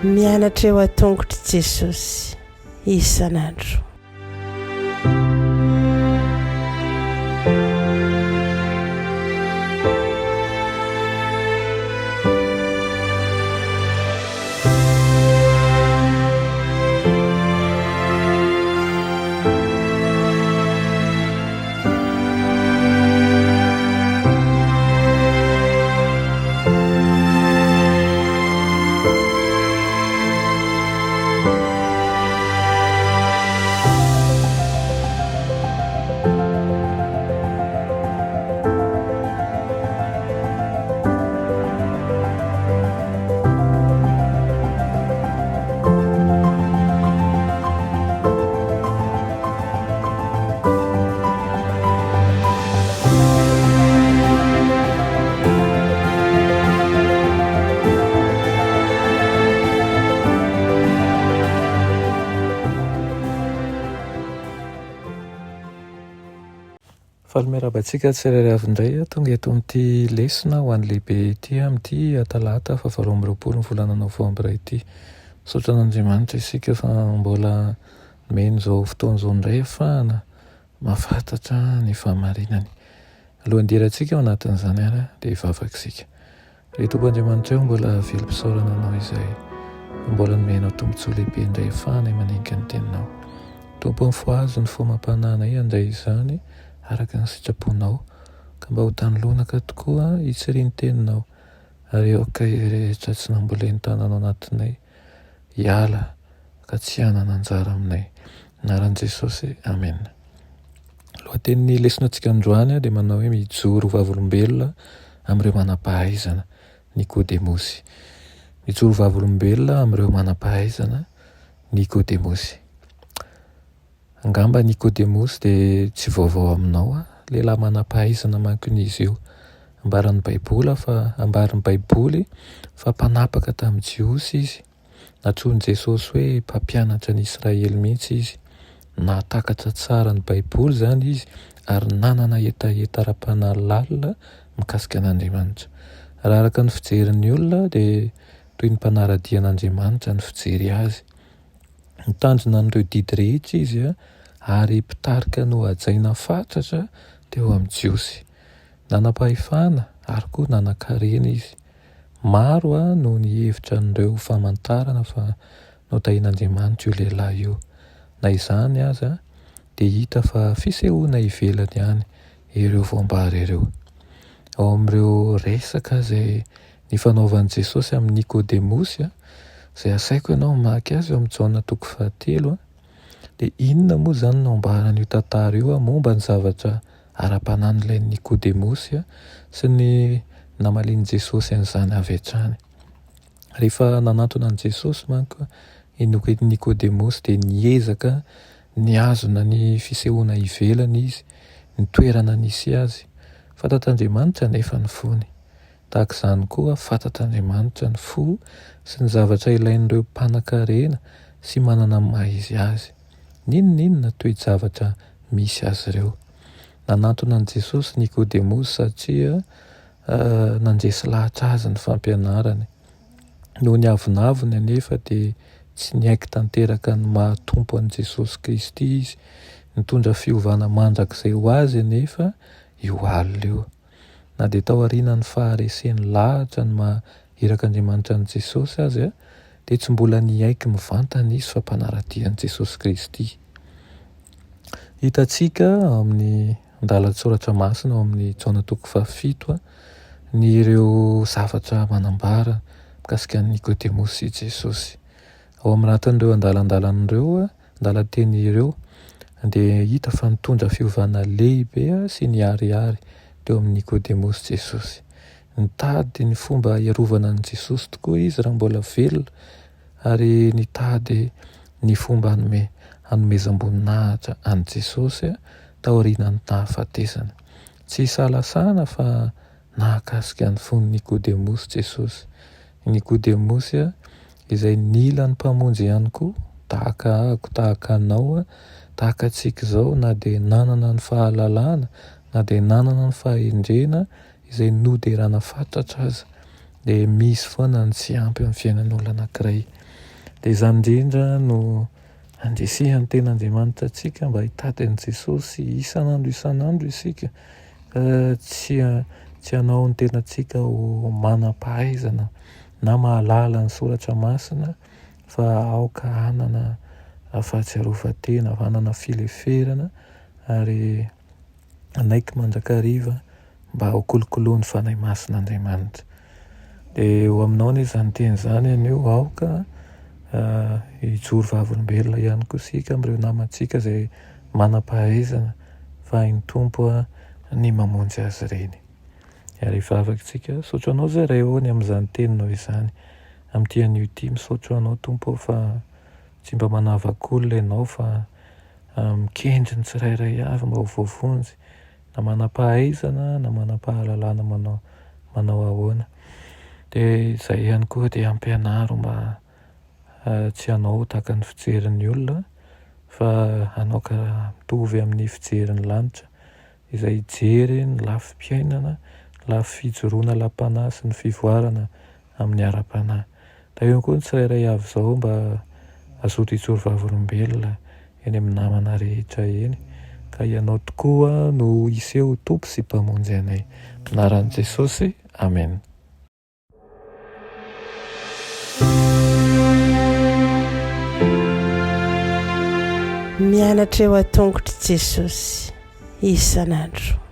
Mianatra eo an-tongotr'i Jesosy isan'andro. Faly miarahaba antsika tsirairay avy indray tonga eto amin'ity lesona ho an'ny lehibe ity amin'ity talata fahavalo amby roapolo ny volana novambra ity. Misaotra an'Andriamanitra isika fa mbola nomeny izao fotoana izao indray ahafahana mahafantatra ny fahamarinany. Alohan'ny hidirantsika ao anatin'izany ary dia hivavaka isika. Ry Tompo Andriamanitra ô, mbola velom-pisaorana Anao izay mbola nomenao tombontsoa lehibe indray ahafahanay manenika ny Teninao. Tompo mifohazo ny fo amam-panahinay handray izany araka ny sitraponao, ka mba ho tany lonaka tokoa hitsirian'ny Teninao, ary aoka izay rehetra tsy nambolen'ny tananao anatinay hiala ka tsy hanana anjara aminay. Anaran'i Jesosy, Amena. Lohatenin'ny lesonantsika androany dia manao hoe mijoro vavolombelona amin'ireo manam-pahaizana, Nikodemosy. Mijoro vavolombelona amin'ireo manam-pahaizana, Nikodemosy. Angamba Nikodemosy dia tsy vaovao aminao, lehilahy manam-pahaizana manko izy io. Ambaran'ny Baiboly fa ambaran'ny Baiboly fa mpanapaka tamin'ny Jiosy izy. Nantsoin'i Jesosy hoe mpampianatra ny Israely mihitsy izy. Nahatakatra tsara ny Baiboly izany izy ary nanana hetaheta ara-panahy lalina mikasika an'Andriamanitra. Raha araka ny fijerin'ny olona dia toy ny mpanara-dia an'Andriamanitra ny fijery azy. Nitandrina an'ireo didy rehetra izy ary mpitarika nohajaina fatratra teo amin'ny Jiosy. Nanam-pahefana ary koa nanan-karena izy. Maro no nihevitra an'ireo famantarana fa notahian'Andriamanitra io lehilahy io. Na izany aza, dia hita fa fisehoana ivelany ihany ireo voambary ireo. Ao amin'ireo resaka izay nifanaovan'i Jesosy amin'i Nikodemosy, izay asaiko ianao hamaky azy ao amin'ny Jaona toko fahatelo, dia inona moa izany no ambaran'io tantara io momba ny zavatra ara-panahy nilain'i Nikodemosy sy ny namalian'i Jesosy an'izany avy hatrany? Rehefa nanantona an'i Jesosy manko i Nikodemosy dia niezaka nihazona ny fisehoana ivelany izy, ny toerana nisy azy. Fantatr'Andriamanitra anefa ny fony. Tahaka izany koa, fantatr'Andriamanitra ny fo sy ny zavatra ilain'ireo mpanankarena sy manana ny maha izy azy, n'inon'inona toe-javatra misy azy ireo. Nanantona an'i Jesosy Nikodemosy satria nandresy lahatra azy ny fampianarany. Noho ny avonavony anefa dia tsy niaiky tanteraka ny maha Tompo an'i Jesosy Kristy izy. Nitondra fiovana mandrakizay ho azy anefa io alina io. Na dia taorianan'ny fahareseny lahatra ny maha irak'Andriamanitra an'i Jesosy aza dia tsy mbola niaiky mivantana izy fa mpanara-dia an'i Jesosy Kristy. Hitantsika ao amin'ny andalan-tsoratra masina ao amin'ny Jaona toko fahafito ny ireo zavatra manambara mikasika an'i Nikodemosy sy Jesosy. Ao amin'ny anatin'ireo andalandalana ireo andalan-teny ireo dia hita fa nitondra fiovana lehibe sy niharihary teo amin'i Nikodemosy Jesosy. Nitady ny fomba hiarovana an'i Jesosy tokoa izy raha mbola velona ary nitady ny fomba hanome hanomezam-boninahitra an'i Jesosy taorian'ny nahafatesany. Tsy isalasana fa nahakasika ny fon'i Nikodemosy Jesosy. I Nikodemosy izay nila ny Mpamonjy ihany koa, tahaka ahako, tahaka anao, tahaka antsika izao, na dia nanana ny fahalalana, Na dia nanana ny fahendrena izay noderana fatratra aza dia misy foana ny tsy ampy eo amin'ny fiainan'olona anankiray. Dia izany indrindra no andrisihan'ny tenin'Andriamanitra antsika mba hitady an'i Jesosy isan'andro isan'andro isika ka tsy tsy hanao ny tenantsika ho manam-pahaizana na mahalala ny soratra masina fa aoka hanana fahatsiarovan-tena, hanana fileferana ary hanaiky mandrakariva mba ho kolokoloin'ny Fanahy Masin'Andriamanitra. Dia ho aminao anie izany teny izany anio, aoka hijoro vavolombelona ihany koa isika amin'ireo namantsika izay manam-pahaizana fa hain'ny Tompo ny mamonjy azy ireny. Ary hivavaka isika, misaotra anao izay Ray ô ny amin'izany teninao izany. Amin'ity anio ity, misaotra anao Tompo ô fa tsy mba manavak'olona ianao fa mikendry ny tsirairay avy mba ho voavonjy na manam-pahaizana na manam-pahalalana manao manao ahoana. Dia izay ihany koa dia ampianaro mba tsy hanao tahaka ny fijerin'ny olona fa hanao ka mitovy amin'ny fijerin'ny lanitra izay hijery ny lafim-piainana, lafy fijoroana ala-panahy sy ny fivoarana amin'ny ara-panahy. Tahio koa ny tsirairay avy izao mba hazoto hijoro vavolombelona eny amin'ny namana rehetra eny ka Ianao tokoa no hiseho ho Tompo sy Mpamonjy anay. Anaran'i Jesosy, Amen. Mianatra eo an-tongotr'i Jesosy isan'andro.